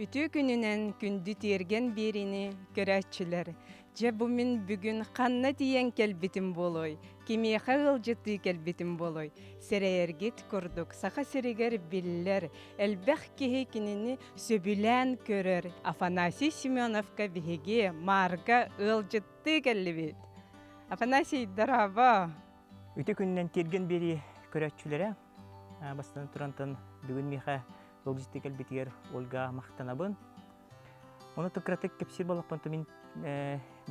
Үтүө күнүнэн күндү тиэргэн биэриини көрөөччүлэр! Дьэ бу мин бүгүн ханна тиийэн кэлбитим буолуой, кимиэхэ ыалдьыттыы кэлбитим буолуой? Сэрэйэргит курдук, Саха сиригэр биллэр, элбэх киһи кинини сөбүлээн көрөр Афанасий Семеновка биһиги Маарга ыалдьыттыы кэллибит. Афанасий, дорообо! Үтүө күнүнэн тиэргэн биэрии көрөөччүлэрэ, бастатан турантан бүгүн миэхэ ыалдьыттыы кэлбитигэр Ольга махтанабын. Ону кыратык кэпсиир буоллахпын мин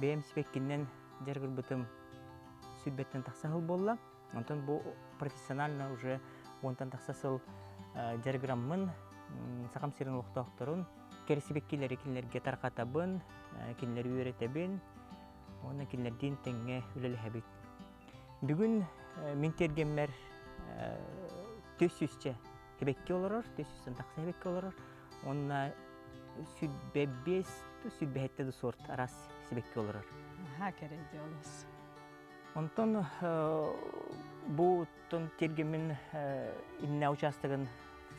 бэйэм сибэккинэн дьарыгырбытым сүүрбэттэн тахса сыл буолла. Онтон бу профессионально уже уонтан тахса сыл дьарыгыраммын Сахам сирин олохтоохторун кэрэ сибэккилэри кинилэргэ тарҕатабын, кинилэри үөрэтэбин уонна кинилэрдиин тэҥҥэ үлэлэһэбит. Бүгүн мин тиэргэммэр түс сүүсчэ Эбэкки олорор, 400 тахса эбэкки олорор. Уонна 105, 107 да сорт араас сибэкки олорор. Аха, кэрэ дьолос. Онтон бу тиэргэммин иннэ учаастагын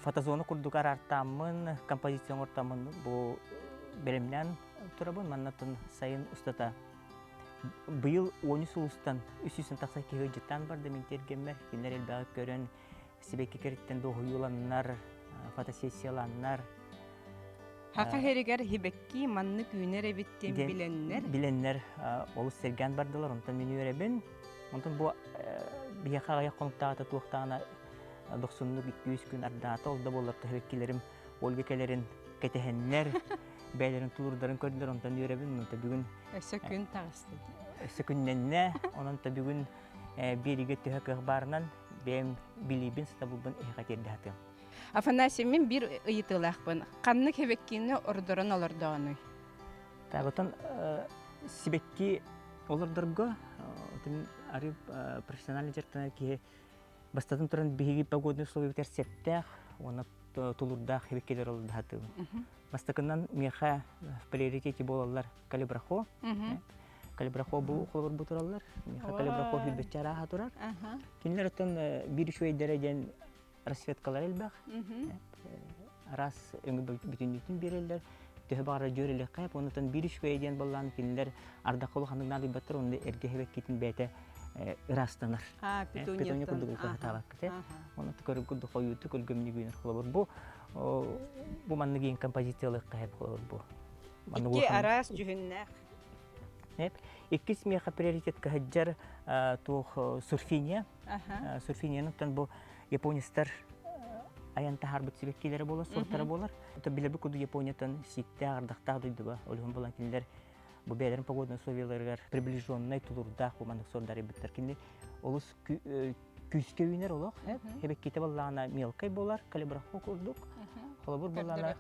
фотозона курдук араартааммын, композиция оҥортооммун бу бэлэмнээн турабын. Маннаттан сайын устата быйыл 13 улуустан 300 тахса киһи ыалдьыттаан барда мин тиэргэммэр. Кинилэр элбэҕи көрөн, сибэкки кэриттэн дуоһуйууланнар, фотосессияланнар. Хаха хэригэр хибэкки маннык үүнэр эбит диэн билэннэр. Билэннэр олус сэргээн бардылар, онтон мин үөрэбин. Онтон бу биһиэхэ аҕыйах хонуктааҕыта туохтаҕына дохсуннук 2-3 күн ардаата, ол да буоллар хибэккилэрим Ольга кэлэрин кэтэһэннэр, бэйэлэрин тулуурдарын көрдүлэр, онтон үөрэбин, онтон бүгүн Өссө күн таҕыста. Өссө күннэннэ, онон бүгүн биэриигэ төһө кыах баарынан бэйэм билиибин, сатабылбын эһиэхэ тиэрдэ сатыам. Афанасий, мин биир ыйытыылаахпын. Ханнык сибэккини ордорон олордоонуй? Так, отон сибэкки олордорго отон арыы профессиональный дьарыктанар киһи бастатан туран биһиги погодный условиябытыгар септээх уонна тулурдаах сибэккилэр олордоһатыыбын. Бастакынан миэхэ в приоритете буолаллар калибрахо. Калибрахо бу холобур бу тураллар. Миэхэ калибрахо хүрбэччэ арааһа турар. Кинилэр оттон биир үчүгэйдэрэ диэн расцветкалар элбэх. Араас өҥү бүтүннүүтүн биэрэллэр. Төһө баҕарар дьүөрэлиэххэ оннуттан биир үчүгэйэ диэн буоллаан кинилэр ардахха улаханнык наадыйбаттар онно эргэ хэбэккитин бэйэтэ ыраастанар. Петуния курдук ылгыһатаабаккыт. Оны көрөр курдук хойуутук өлгөмнүгүүнэр холобур бу бу маннык иин композициялыахха хэп холобур бу. Икки араас дьүһүннээх. Иккис миэхэ приоритетка сылдьар туох сурфиния. Сурфинияны бу японецтар айан таһаарбыт сибэккилэрэ буолар, сортара буолар. Билэбит курдук Япониятан сииктээх, ардахтаах дойдуга ол буолан кинилэр бу бэйэлэрин погодный условияларыгар приближеннай тулурдаах бу маннык сордары ыйбыттар. Кини олус күүскэ үүнэр олох. Эбэккитэ баллаана мелкай буолар, калибрахо курдук. Холобур баллаана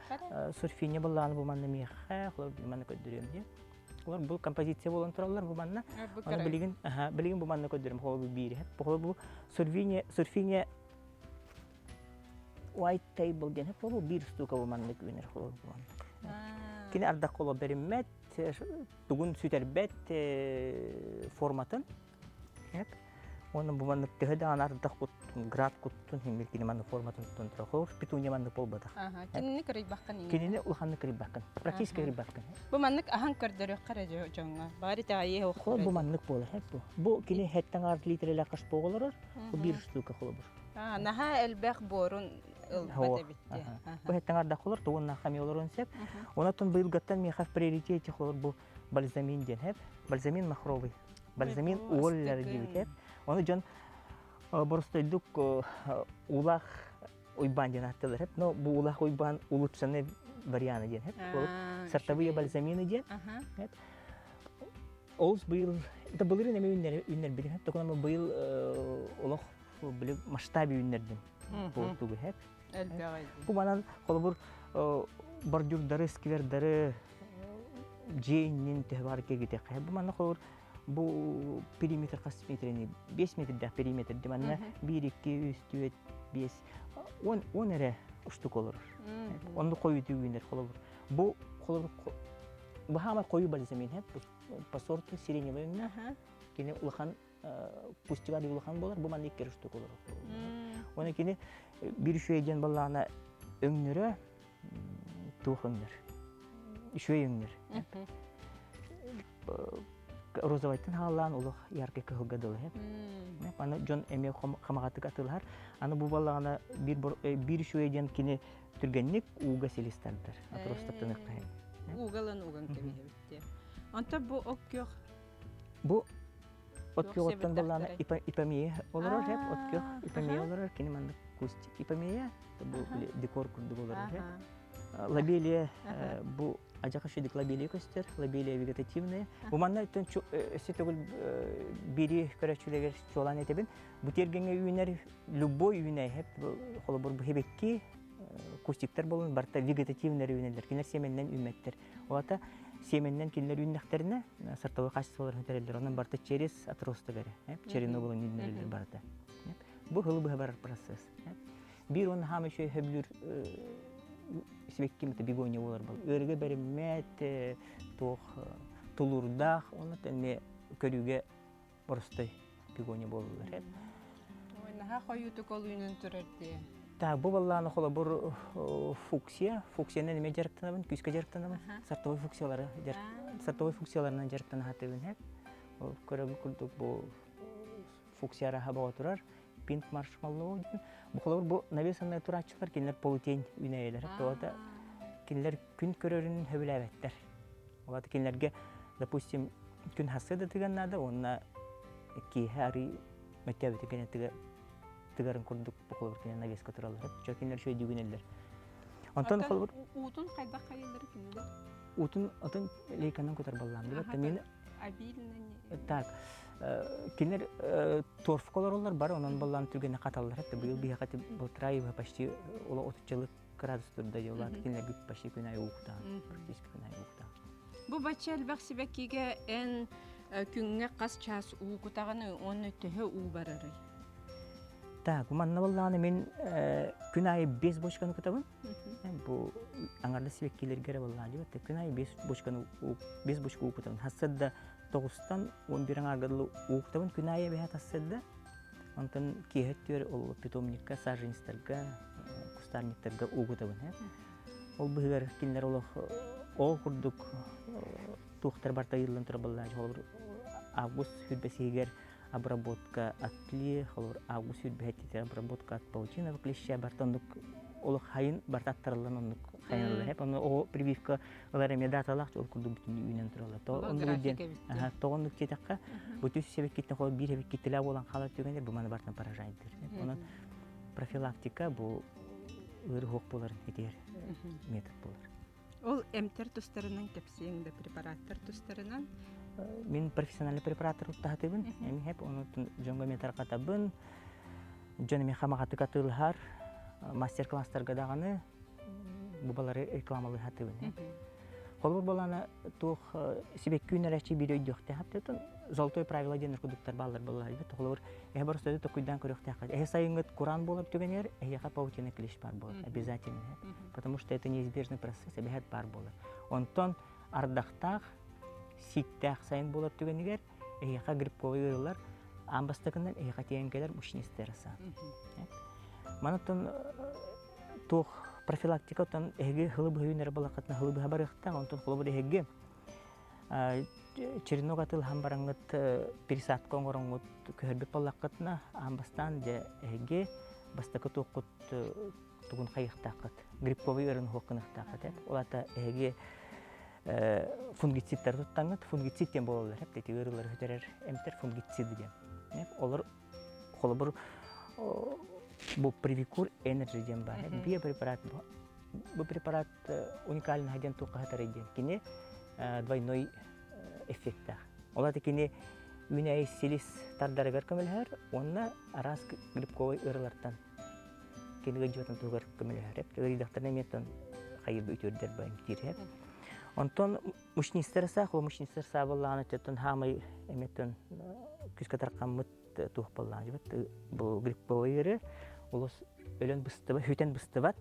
сурфиня баллаана бу манна миэхэ, холобур манна көрдөрүөм диye. Олор бу композиция буолан тураллар бу манна. Аны билигин билигин бу манна көрдөрүм холобур биир. Холобур бу сурфиня сурфиня white table диэн бу биир штука бу маннык үүнэр холобур бу маннык. Кини ардах холо бериммэт, тугун сүтэрбэт форматын. Уонна бу маннык төһө даҕаны ардах куттун, град куттун, химмир кини маннык форматын туттун турар. Холобур, петуния маннык буолбатах. Кинини кырыйбаккын Кинини улаханнык кырыйбаккын. Практически кырыйбаккын. Бу маннык аһан көрдөрүөххэ эрэ дьоҥҥо. Баҕар итэҕэйиэ Холобур, бу маннык буолар. Бу. Бу кини хэттэн аар литрэлээх кашпо олорор. Бу биир штука холобур. Наһаа элбэх буорун ылбат эбит дии. Бу хэттэн ардах холор, тугун хами олорун сеп. Онотон быйылгаттан миэхэ в приоритете холор бу бальзамин диэн хэп. Бальзамин махровый. Бальзамин уоллар диэбит хэп. Ону дьон боростойдук улах уйбаан диэн ааттыылар хэп. Но бу улах уйбаан улучшенный варианты диэн хэп. Сортовые бальзамины диэн. Олус быйыл, это былырыын эмиэ үүннэрбитим хэп. Токунама быйыл олох били масштабе үүннэрдим. Бу тугу хэп. Бу манан холобур бордюрдары, сквердары дьиэ иннин төһө баар киргитэххэ. Бу манна холобур бу периметр хас метрини 5 метрдээх периметр ди манна 1 2 3 4 5 10 10 эрэ штука олорор. Онну хойуту үүнэр холобур. Бу холобур бу хаамай хойуу бальзамин хэп по сорту сиреневый өҥнөөх. Кини улахан пустевар улахан буолар, бу манна икки штука олорор. Оны кини бир үчүгэй диэн баллаана өҥнөрө туох өҥнөр. Үчүгэй өҥнөр. Розовайтан хааллаан олох яркай кыһылга дылы. Аны дьон эмиэ хамаҕатык атылаһар. Аны бу баллаҕына биир үчүгэй диэн кини түргэнник ууга силис тардар. Отростаттаныахха. Уугалан уган кэбиһэбит. Онто бу ок күөх Бу от күөҕүттэн буллаана ипомея олорор хэп от күөх ипомея олорор кини маннык кустик ипомея бу декор курдук олорор хэп лобелия бу ажаха шүдүк лобелия көстөр лобелия вегетативная бу манна өссө төгүл бири көрөччүлэгер чуолаан этебин бу тиэргэҥҥэ үүнэр любой үүнэй хэп холобур бу хебекки кустиктар болун барта вегетативнер үүнэллэр кинилэр сиэмэннэн үүммэттэр Олата сиэмэннэн кинилэр үүннэхтэринэ сортовой качестволарын сүтэрэллэр. Онон барыта через отросток эрэ. Черенобылын үүннэрэллэр барыта. Бу хылы быһа барар процесс. Биир уонна хаама үчүгэй хөбүлүүр сибэкки это бегония буолар был. Ыарыга бэриммэт, туох тулуурдаах, онно эмиэ көрүүгэ боростой бегония буолаллар. Ой, наһаа хойуутук ол үүнэн турар дии. Так, бу баллааны холобур фуксия, фуксиянан эмиэ дьарыктанабын, күүскэ дьарыктанабын. Сортовой фуксиялары сортовой фуксияларынан дьарыктана сатыыбын. Ол көрөбүн курдук бу фуксия араха боҕо турар. Пинк маршмаллоу диэн. Бу холобур бу навесанная турааччылар кинилэр полутень үүнээйилэр. Тоҕото кинилэр күн көрөрүн сөбүлээбэттэр. Олата кинилэргэ, допустим, күн хассы да тыган наада, уонна киэһэ арыы мөттөөбүтү кэнэ тыга тыгарын курдук холобур кинилэр навеска тураллар. Чо кинилэр үчүгэй дүгүнэллэр. Онтон холобур уутун хайдах хайыллар кинилэр? Уутун отон лейканан кутар баллаам. Мин обильно Так, кинилэр торфка олороллор бар, онон баллаан түргэнэ хаталлар. Быйыл биһиэхэ былтыраа почти отуччалык градус турда дьыллаат кинилэргэ почти күн айы уукутаан практически күн айы уукутаан. Бу бачча элбэх сибэккигэ эн күҥҥэ хас чаас уу кутаҕыный уонна төһө уу барарый? Так, манна буоллаҕына мин күн аайы 5 бочканы кутабын. Бу аҥарда сибэккилэргэ эрэ буоллаҕа дии. Күн аайы 5 бочканы 5 бочка уу кутабын. Хассыарда тоҕустан 11 аҥаарга дылы уу кутабын күн аайы эбэһээт хассыарда. Онтон киэһэ өттүгэр ол питомникка, саженецтарга, кустарниктарга уугутабын. Ол быһыгар кинилэр олох ол курдук туохтар барта ыйыллан турар буоллааччы. Холобур, август сүүрбэсиһигэр обработка от тли, холобур, август сүүрбэһэттитигэр обработка от паутинового клеща барта оннук олох хайын барта аттарыллан оннук хайыныллар. Онно оҕо прививка ылар эмиэ даталаах ол курдук бүтүннүү үүнэн тураллар. Оннук диэн тоҕо оннук диэтэххэ, бу түс сэбиккиттэн холобур биир эбиккиттэлээ буолан хаалар түгэнэр бу маны бартан поражайдыр. Онон профилактика бу ыарыһуох буоларын итиэр метод буолар. Ол эмтэр тустарынан кэпсиэҥ да препараттар тустарынан? Мин профессиональный препараттар туттаһатыбын. Эми хеп оны дьоҥго мен тарҕатабын. Дьон эми хамаҕатык атыылаһар мастер-класстарга даҕаны бу балары рекламалыы сатыыбын. Холобур буолаана туох сибэкки үүнэрээччи биир өйдүөхтээх эптэтин золотой правило диэн курдуктар бааллар буоллар эбит. Холобур эһэ боростуойду токуйдаан көрүөхтээххит. Эһэ сайыҥҥыт кураан буолар түгэнигэр эһиэхэ паутина клещ баар буолар обязательно. Потому что это неизбежный процесс, эбэһээт баар буолар. Онтон ардахтаах, сииктээх сайын буолар түгэнигэр эһиэхэ грибковый ыарыылар аан бастакынан эһиэхэ тиийэн кэлэр мучнистая роса. Манаттан туох профилактика оттон эһиги хылы быһа үүнэр балакатына хылы быһа барыахтаах, онтон холобур эһиги черенок атылаһан бараҥҥыт пересадка оҥороҥҥут көһөрбүт буоллаххытына аан бастаан дьэ эһиги бастакы туоххут тугун хайыахтааххыт грибковый ыарыыны суох гыныахтааххыт ол аата эһиги фунгицидтары туттаҥҥыт фунгицид диэн буолаллар эп ыарыылары сүтэрэр эмтэр фунгицид диэн олор холобур бу привикур энерджи диэн баар биопрепарат бу препарат уникальный диэн туохха сытарый диэн кини двойной эффектаах ол аата кини үүнээйи силис тардарыгар көмөлөһөр уонна араас грибковай ыарыылартан кини ыалдьыбатын туһугар көмөлөһөр ыарыйдахтарына эмиэ оттон хайырба үтүөрдэр ба эмтиир онтон мучнистар саах ол мучнистар саабыллаҕына өттөн хаамай эмиэттэн күскэ тархаммыт туох буоллаҕа бу грибковай ыарыы олус өлөн быстыбат хүтэн быстыбат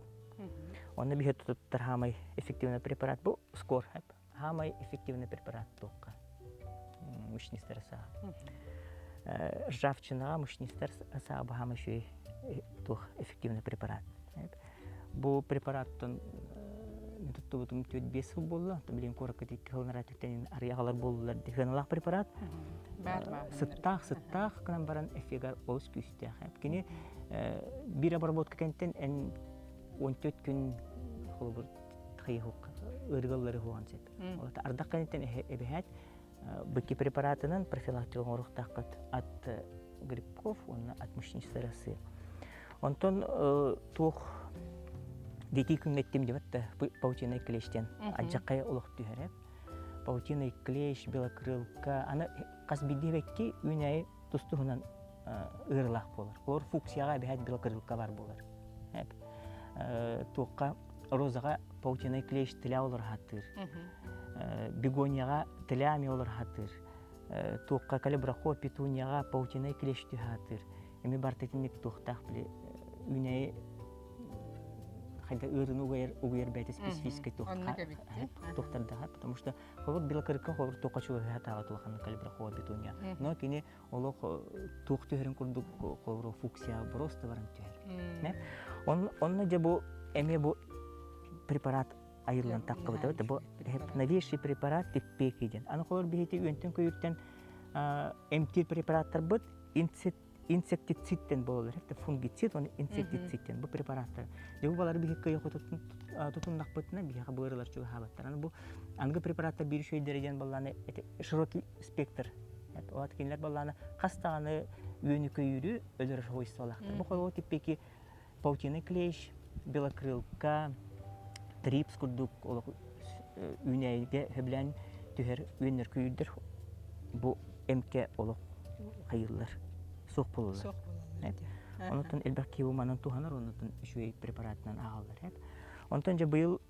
онно биһи туттар хаамай эффективный препарат бу скор хаамай эффективный препарат туохха мучнистар саа ржавчинаҕа мучнистар саа бу хаамай үчүгэй туох эффективный препарат бу препараттан Мин туттубутум 4-5 сыл буолла. Билигин куоракка 2 сыл түктэнин арыйа аҕалар буоллулар сыаналаах препарат. Сыттаах, сыттаах гынан баран эффегар олус күүстээх. Кини биир обработка кэнтэн эн 14 күн холобур ыарыгаллары хуан сеп. Ардах кэнтэн эбэһээт быки препаратынан профилактика оҥоруохтааххыт от грибков уонна от мучнистой росы. Онтон туох дити күҥҥэттим дебет да паутиный клещтен адьаккай олох түһэрэ. Паутиный клещ, белокрылка, аны хас биирдии үүнээйи тус-туһунан ыарылаах буолар. Олор фуксияҕа эбэһээт белокрылка бар буолар. Туохха розаҕа паутиный клещ тыля олор хаттыыр. Бегонияҕа тыля ами олор хаттыыр. Туохха калибрахо петунияҕа паутиный клещ түһаатыыр. Эми бартытинник туохтаах били үүнээйи хайда ыырын угуйар угуйар бэйэтэ специфическай туохтардаха потому что холобур белокрылка холобур туохха чугаһыһа таабат улахан калибрахова петуния но кини олох туох түһэрин курдук холобур фуксия просто баран түһэр онно дьэ бу эмиэ бу препарат айыллан таххыбыта бу новейший препарат типпеки диэн аны холобур биһити үөнтэн көйүртэн эмтиир препараттарбыт инсектицидтен буолалар это фунгицид уонна инсектицидтен бу препараттар дьэ бу балары биһи кыйа тутуннахпытына биһиэхэ быарылар чугаһаабаттар аны бу аныгы препараттар биир үчүгэйдэрэ диэн баллааны широкий спектр вот кинилэр баллааны хас даҕаны үөнү көйүүрү өлөрөр свойстволаахтар бу холобур типпеки паутиный клещ белокрылка трипс курдук олох үүнээйигэ сөбүлээн түһэр үөннэр күйүрдэр бу эмкэ олох хайыыллар суох буолаллар суох буолаллар онтон элбэх киһи манан туһанар оннотон үчүгэй препаратынан ааҕаллар онтон дьэ быйыл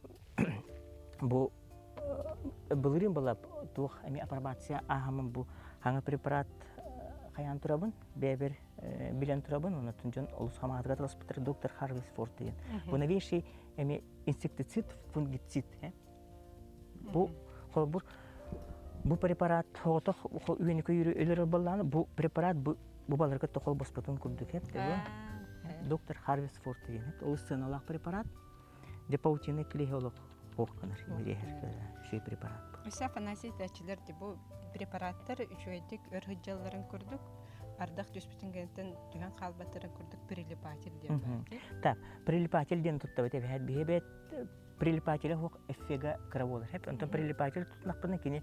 бу былырыын была туох эми апробация ааһаммын бу хаҥа препарат хайаан турабын бэйэбэр билэн турабын оннотон дьон олус хамаатыга таласпыттар доктор Харвис Форд деген бу новейший эми инсектицид фунгицид бу холобур бу препарат соҕотох үөнү көйүүрү өлөрөр буоллаҕына бу препарат бу бу баларга тохол боспотун курдук доктор Харвис Форд деген олус сыаналаах препарат Дьэ паутина клеһи олох ох гынар имириэһэр үчүгэй препарат. Өссө Афанасий этээччилэр бу препараттар үчүгэйдик өр сылдьалларын курдук ардах түспүтүн кэнниттэн түһэн хаалбаттарын курдук прилипатель диэн баар. Так, прилипатель диэн туттабыт эбэһээт биһи прилипателя хуох эффега кыра буолар. Онтон прилипатель туттунахпына кини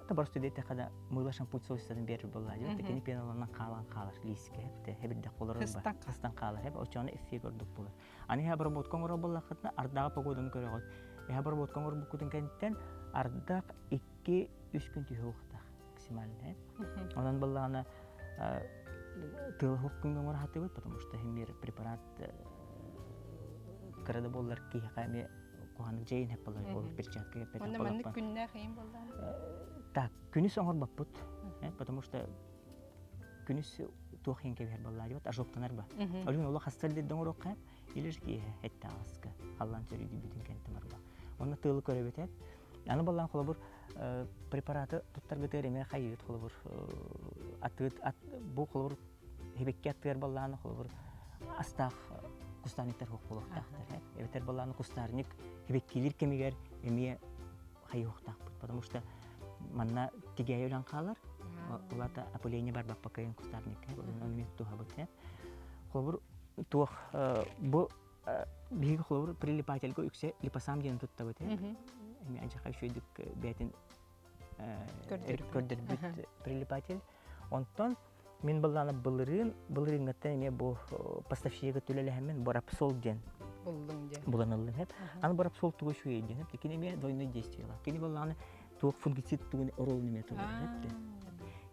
просто диэтэххэ да мыла шампунь свойствотын биэрэр буоллаа дии. Кини пеналанан хаалан хаалар лиискэ хэбирдэх болор хастан хаалар хэп очону эффег ордук буолар. Аны иһэ обработка оҥорор буоллаххытына, ардаҕа погоданы көрөҕүт. Иһэ обработка оҥорбуккутун кэнниттэн ардах 2-3 күн түһүө уохтаах максимально. Онон буоллаҕына тыал уһук күҥҥэ оҥоро сатыыбыт, потому что химиир препарат кыра да буоллар киһиэхэ эмиэ куһаҕаннык дьайын хэп буолар ол перчатка кэппэтэх Онно маннык күннээх иин буоллаҕына? Так, күнүс оҥорбоппут, потому что күнүс туох иһин кэбиһэр буоллаа диэбит ожогтанар ба. Олүн олох хастар дедде оҥоруохха или же киэһэ этте аҕаска халлаан сөрүүдүйбүтүн кэнтэ барба. Онно тыалы көрөбүт Аны баллаан холобур препараты туттаргытыгар эмиэ хайыыт холобур атыыт бу холобур хибикке аттыгар баллааны холобур астаах кустарниктар хуох буолуохтаахтар. Эбэтэр баллааны кустарник хибиккилир кэмигэр эмиэ хайыахтаахпыт потому что манна тигээйи өлөн хаалар улата опыление барбаппа кыйын кустарникка ону мен туһабыт холобур туох бу биһиги холобур прилипательга үксэ липосам диэн туттабыт эми анчаха үчүгэйдик бэйэтин көрдөрбүт прилипатель онтон Мин былаана былырыын, былырыыҥҥыттан эмиэ бу поставщига үлэлэһэммин Борапсол диэн буллуҥ диэн. Булан ыллым хэп. Аны Борапсол тугу үчүгэй диэн хэп. Кини эмиэ двойной действиелаах. Кини былааны туох фунгицид тугун оруолун эмиэ толорор хэп.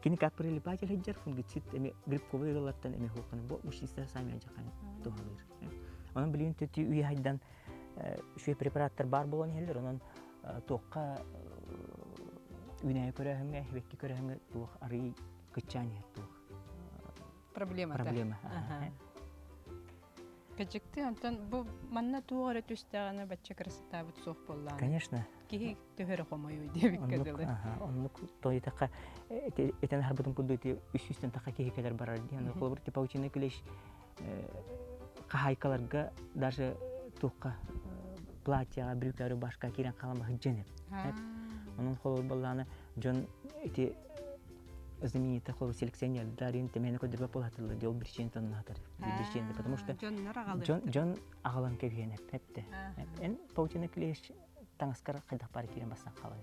Кини как прилипатель сылдьар фунгицид эмиэ грибковый ыарыылартан эмиэ хуоххана бу мучнистар сами адьахан туһалыыр. Онон билигин төтүү үйэ хайдан үчүгэй препараттар баар буолан иһэллэр. Онон туохха үүнээйи көрөөһүҥҥэ, эбэкки көрөөһүҥҥэ туох арыый кыччаан иһэр туох проблема проблема Кэчикти онтон бу манна туох эрэ түстэҕинэ бачча красотабыт суох буоллаҕына конечно киһи төһө хомойуй диэбиккэ дылы оннук тойтахха этен харбытын курдук үс сүүстэн таха киһи кэлэр барар диэн холобур типа паутина клещ хаһаайкаларга даже туохха платьяҕа, брюкаҕа, рубашкаҕа киирэн хаалан баһыдьан эп. Онон холобур баллааны дьон ити знаменитый холобур селекционердар тэмэни көрдөрбөт буолатылар дьол причина тоннатар причина потому что дьон дьон аҕалан кэбиһэн эппэтте эн паутина клещ таҥаскар хайдах баар киирэн бастан хаалан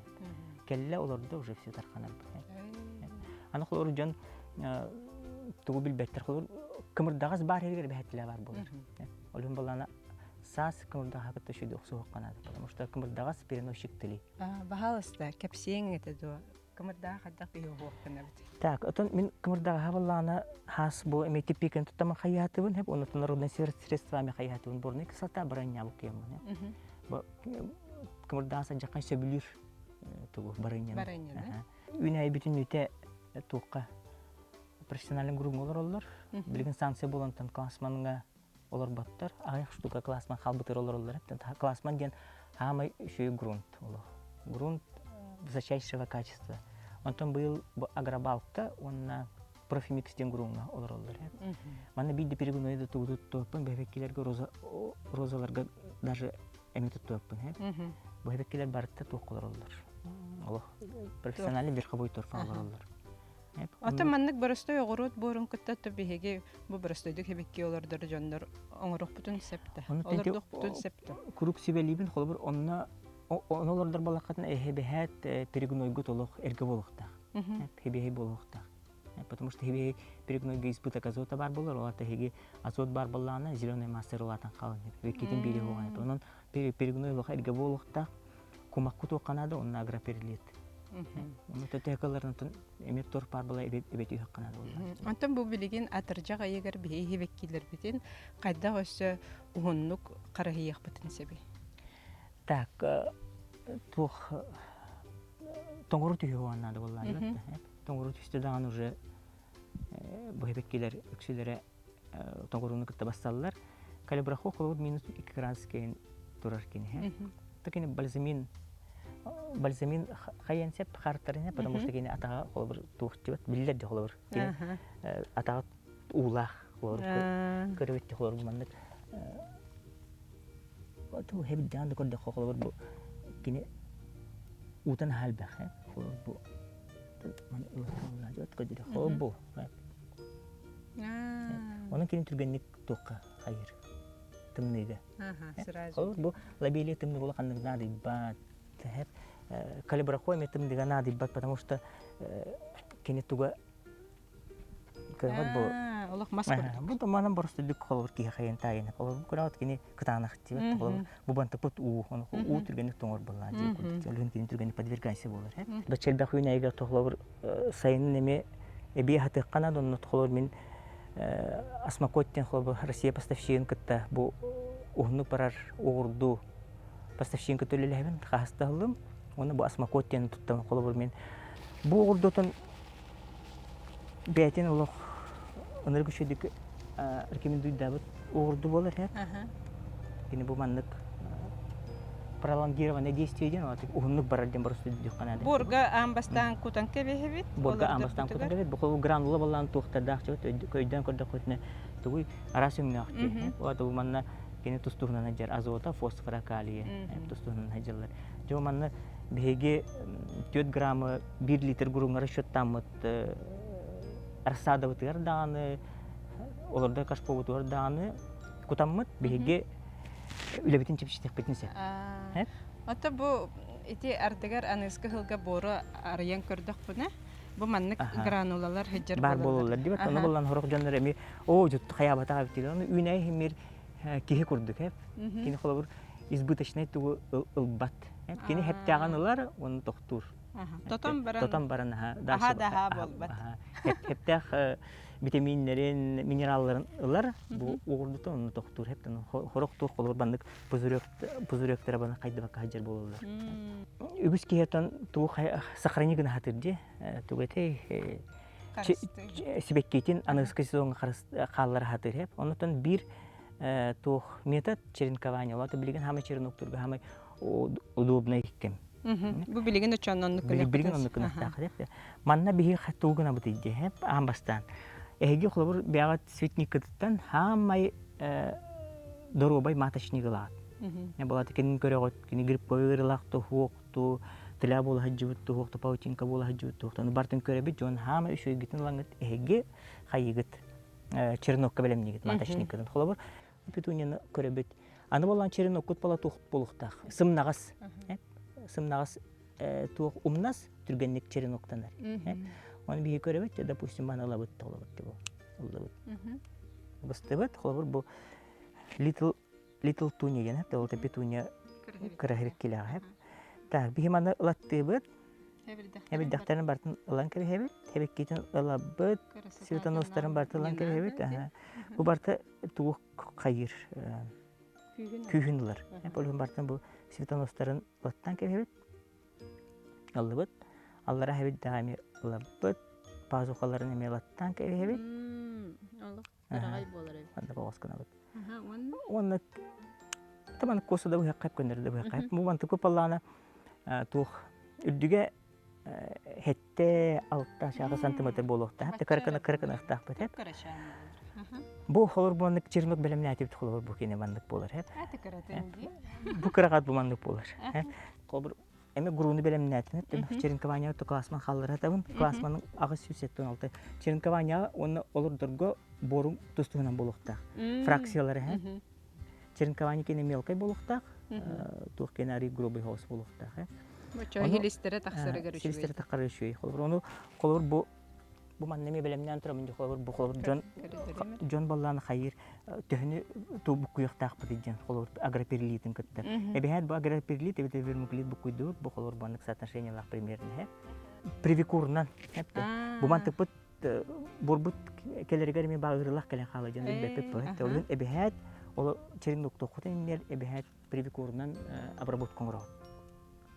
кэллэ олордо уже все тарханар аны холобур дьон тугу билбэттэр холобур кымырдаҕас баар эригэр бэһэттилэ бар буолар ол балана саас кымырдаҕаһа кытта үчүгэй охсуһуохха наада потому что кымырдаҕас переносчик тыли Баһаалыста, кэпсиэҥ этэ дуо? Кымырдаҕа хайдах биһи уһуохпун эбит? Так, отон мин кымырдаҕаһа баллаана хаас бу эми типпикен туттама хайаатыбын хеп оннотон народный средствами хайаатыбын бурный кислота баранньабык киэммин бу кымырдаҕа садьаккан сөбүлүүр тугу барынньаны Барынньаны. Үүнээйи бүтүннүүтэ туохха профессиональный грумҥа олороллор. Билигин санкция буолантан классманга олорботтор. Аҕыйах штука классман хаалбытыгар олороллор. Классман диэн хаамай үчүгэй грунт олох. Грунт высочайшего качества. Онтон быйыл бу агробалка уонна профимикс диэн грунҥа олороллор. Манна биир да перегной да тугу туттуоппун, бэбэккилэргэ роза розаларга даже эми туттуоппун. Бу бэбэккилэр барыта туох олороллор. Олох профессиональный верховой торфа олороллор. Оттон маннык боростой оҕуруот буорун кытта то биһиги бу боростойдук эбикки олордор дьоннор оҥоруохпутун сөп да. Олордуохпутун сөп да. Куруук сүбэлиибин холобур онно ону олордор балаккатын эһэбэһээт перегнойгут олох эргэ буолуохтаах. Хебиһэй буолуохтаах. Потому что хебиһэй перегнойга избыток азота бар болор, ол эһиги азот бар боллаана зеленый масса ылаатан хаалан беккитин биири хуган. Онон перегной олох эргэ буолуохтаах. Кумакку туохханаада онно агроперилит. Ону төтөкөлөрүнтөн эмиэ тур паар була эбэт үһөхханаада буолла. Онтон бу билигин атырдьах ыйыгар биһи хибеккилэрбитин хайдах өссө уһуннук харыһыйыахпытын сөбүй? Так, туох тоҥору түһүө наада буолла. Тоҥору түстэ даҕаны уже бу хибеккилэр үксүлэрэ тоҥоруну кытта бассаллар. Калибрахо холобур минус 2 градус кэйин турар кини. Такини бальзамин бальзамин хайан сеп хартарына, потому что кини атаға холобур туох тибет биллер де холобур. Кини атаға уулаах холобур көрөбүт холобур маннык ту хебиддаан да көрдөххө холобур бу кини уутан хаалбах холобур бу холобур бу Онон кини түргэнник туохха хайыр тымныыга. Холобур бу лобелия тымныы улаханнык наадыйбат. Калибрахой эмиэ тымныыга наадыйбат, потому что кини туга кыаҕыт бу олох мас курдук. Бу манан боростуйдук холобур киһи хайын таайын. Холобур күрэҕит кини кытаанах диэбит. Холобур бу бантыкпыт уу, уу түргэнник тоҥор буоллаа диэн курдук. Ол иһин кини түргэнник подвергайся буолар. Бачча элбэх үүнээйигэ холобур сайынын эмиэ эбии аһатыахха наада онно холобур мин Осмокот диэн холобур Россия поставщигын кытта бу уһуннук барар уоҕурдуу поставщигын кытта үлэлэһэбин хаһыстаһыллым уонна бу Осмокот диэн туттан холобур мин бу уоҕурдуутун бэйэтин олох ынырык үчүгэйдик рекомендуйдаабыт уоҕурдуу буолар һэ Кини бу маннык пролонгированное действие диэн уһуннук барар диэн боростуйдуохха наада. Бурга аан бастаан кутан кэбиһэбит. Бурга аан бастаан кутан кэбиһэбит. Бу гранула баллаан туохтардаах чөт өйдөөн көрдөххүтүнэ тугуй араас өҥнөөх дии. Ол бу манна кини тустуһунан сылдьар азота, фосфора, калия тустуһунан сылдьаллар. Дьэ манна биһиги 4 граммы 1 литр гуруҥҥа расчеттаммыт рассадабытыгар даҕаны олордор кашпобутугар даҕаны кутаммыт биһиги үлэбитин чэпчэтиэхпитин сөп. Ото бу ити ардыгар аныыскы сылга буору арыйан көрдөхпүнэ, бу маннык гранулалар сылдьар баар буолаллар дибэт. Ону булан сорох дьоннор эми оо дьут хайаабатах эбит Ону үүнээйи химир киһи курдук эп. Кини холобур избыточнай тугу ылбат. Кини хептээҕин ылар, оны тохтуур. Тотон баран тотон баран аха да буолбат. Хептээх витаминнэрин, минералларын ылар, бу уоҕурдута онно тохтуур хептэн хорох туох холобур баннык пузыректара баны хайдыбакка сылдьар буолаллар. Үгүс киһи тугу сохрани гына сатыыр дии, тугу этэй сибэккитин аныгыскы сезоҥҥа хааллара сатыыр хеп. Оннотон биир туох метод черенкования, ол билигин хамай череноктурга хамай удобный кэм. Бу билигин оччоон оннук Билигин оннук гынахтаах. Манна биһи тугу гынабыт дии аан бастаан. Эһиги холобур бэйэҕит цветниккытыттан хаамай доруобай маточник ылаҕыт. Буолата кинин көрөҕүт, кини грипповый ыарыылаах туһуох ту, тля буола сылдьыбыт туһуох ту, паутинка буола сылдьыбыт туһуох ту. Бартын көрөбүт, дьон хаама үчүгэйгитин ылаҥыт эһиги хайыгыт чернокка бэлэмнигит, маточниккытын. Холобур, петунияны көрөбүт. Аны болан черноккут бола туох буолуохтаах. Сымнаҕас. Сымнаҕас туох умнас түргэнник череноктанар. Оны биһи көрөбүт, допустим, маны ылабыт, ылабыт, ыллыбыт. Быстыбыт, холобур бу Little Little Туня диэн ол петуния кыраһырык килэҕэ. Так, биһи маны ылаттыыбыт. Эбирдэхтэрин бартын ылан кэбиһэбит. Эбиккитин ылабыт. Светоностарын бартын ылан кэбиһэбит. Бу барта тугу хайыр күүһүн ылар. Ол бартын бу светоностарын ылаттан кэбиһэбит. Ыллыбыт. Аллара эбит даҕа эмиэ ылабыт. Пазухаларын эмиэ ылаттаан кэбиһэбит. Олох араҕай буолар эбит. Онно боҕос гынабыт. Уонна таман куоса да быһахха көннөрү да быһахха. Бу мантыкы паллаана туох үрдүгэ хетте алта шаҕа сантиметр буолуохтаах. Кыракына кыракыныахтаахпыт. Бу холор буоннык чернок бэлэмнээтибит холобур бу кини маннык буолар. Бу кыракат бу маннык буолар. Холобур эми груну бэлэмнээтин черенкование классман халларатабын классман 876 черенкование уонна олордорго борум тустуһунан буолуохтаах фракциялары черенкование кини мелкай буолуохтаах туох кene ари грубый хаос буолуохтаах Хилистере тахсарыгар үчүгэй. Хилистере тахсарыгар үчүгэй. Холобур, ону холобур бу бу манна эмиэ бэлэмнээн турамын дии холобур бу холобур дьон дьон баллааны хайыыр төһөнү туу буккуйуохтаахпыт диэн холобур агроперлитин кытта. Эбэһээт бу агроперлит эбэтэр вермикулит буккуйдубут бу холобур маннык соотношениелаах примерно привикурунан бу мантыкпыт бурбут кэлэригэр эмиэ баҕырылах кэлэн хаала дьон билбэппит бу. Ол эбэһээт ол черин нуктуоххутун иннер эбэһээт привикурунан обработка оҥороҕут.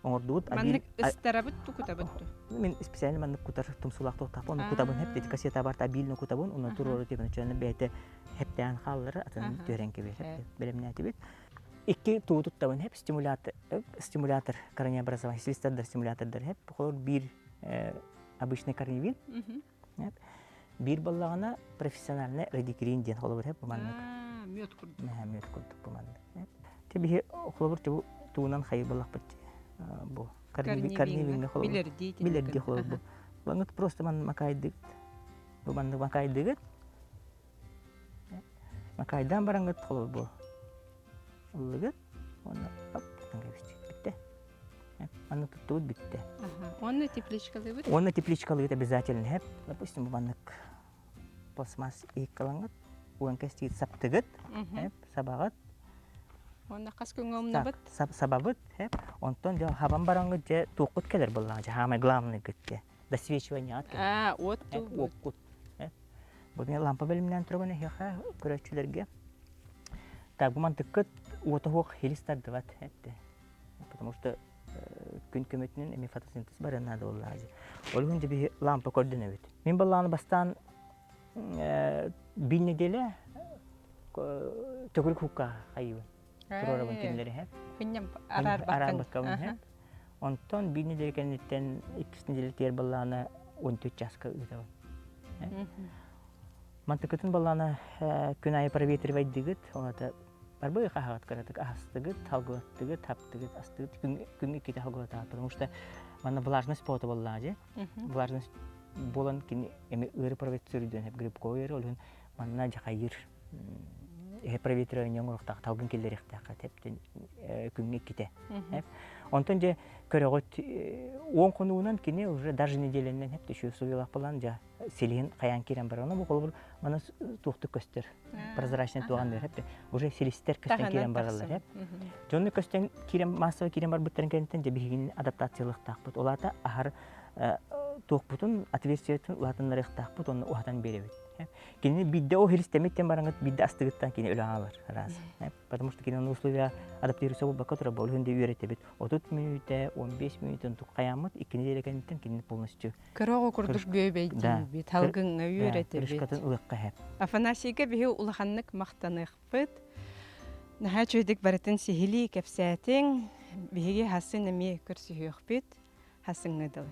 Оҥордубут. Маннык ыстарабыт тукутабыт Мин специально маннык кутар тумсулаах туохтаахпын, ону кутабын хеп дети кассета барта обильно кутабын, уну туруору тибин чөнө бэйэтэ хептээн хааллара атын түөрэн кэбиһэр бэлэмнээтибит. Икки туу туттабын хеп стимулятор стимулятор корнеобразование силистердар стимулятордар хеп холор биир обычный корневин биир баллаҕына профессиональный радикрин диэн холобур хеп маннык мүөт курдук мүөт курдук бу маннык Те биһи холобур туунан хайы балахпыт бу корневиҥҥа холобур билэрдии холобур бу Лаҥыт просто ман макайдыгыт бу маннык макайдыгыт макайдаан бараҥҥыт холобур бу ыллыгыт уонна оп бүттэ маннык туттубут бүттэ уонна тепличкалыыбыт уонна тепличкалыыбыт обязательно хэп допустим бу маннык пластмасс иһиккалаҥҥыт уон кэстиит саптыгыт сабаҕыт уонна хас күҥҥэ умнабыт сабабыт онтон дьэ хабан бараҥҥыт дьэ туоххут кэлэр буоллаҕа дьэ хаамай главныйгыт дьэ досвечиванияҕыт кэлэр уот уоккут бу мен лампа бэлэмнээн турабын эһиэхэ көрөөччүлэргэ так бу мантыккыт уота суох хилис тардыбат этте потому что күн көмөтүнэн эмиэ фотосинтез барыан наада буоллаҕа дии. Ол иһин дьэ биһи лампа көрдөнөбүт. Мин баллааны бастаан биир нэдиэлэ төгүрүк хукка хайыбын. Туруорабын кинилэри һэ. Араарбаккабын һэ. Онтон биир нэдиэлэ кэнниттэн иккис нэдиэлэ тиэр баллааны 14 часка ыытабын. Мантыкытын баллаана күн аайы проветривайдыгыт, ол Барбы хаһаҕыт кыратык аһастыгыт, халгылаттыгыт, хаптыгыт, астыгыт күн күн иккитэ халгылатаҕыт, потому что манна влажность пота буоллаҕа дьэ. Влажность буолан кини эми ыары проветривать грибковый ыары, ол иһин манна дьахайыр эһэ проветривание оҥоруохтаах, талгын киллэриэхтээх тэптин күҥҥэ иккитэ. Онтон дьэ көрөҕүт уон хонугунан кини уже даже неделянан хеп түшү суйулах булан дьэ силиһин хайаан киирэн барар. Ону бу холобур маны туохтук көстөр. Прозрачный туоҕан бэр хеп уже силистер көстөн киирэн бараллар хеп. Дьонну көстөн киирэн массово киирэн барбыттарын кэнниттэн дьэ биһигини адаптациялыахтаахпыт. Ол аата аһар туохпутун отверстиетын улаатыннарыахтаахпыт уонна уһатан биэрэбит. Кинини биирдэ о хилистэмиттэн бараҥыт биирдэ астыгыттан кини өлө хаалар раз. Потому что кинини условия адаптируется буолбакка турар ол иһин да үөрэтэбит. 30 мүнүүтэ, 15 мүнүүтэн туххайааммыт иккини диэри кэнниттэн кинини полностью Кыра оҕо курдук бүөбэйдиибит, салгыҥҥа үөрэтэбит. Крышкатын ылыахха иһэ. Афанасийга биһи улаханнык махтаныахпыт. Наһаа үчүгэйдик барытын сиһилии кэпсээтиҥ. Биһиги хасын эмиэ көрсүһүөхпүт. Хасыҥҥа дылы.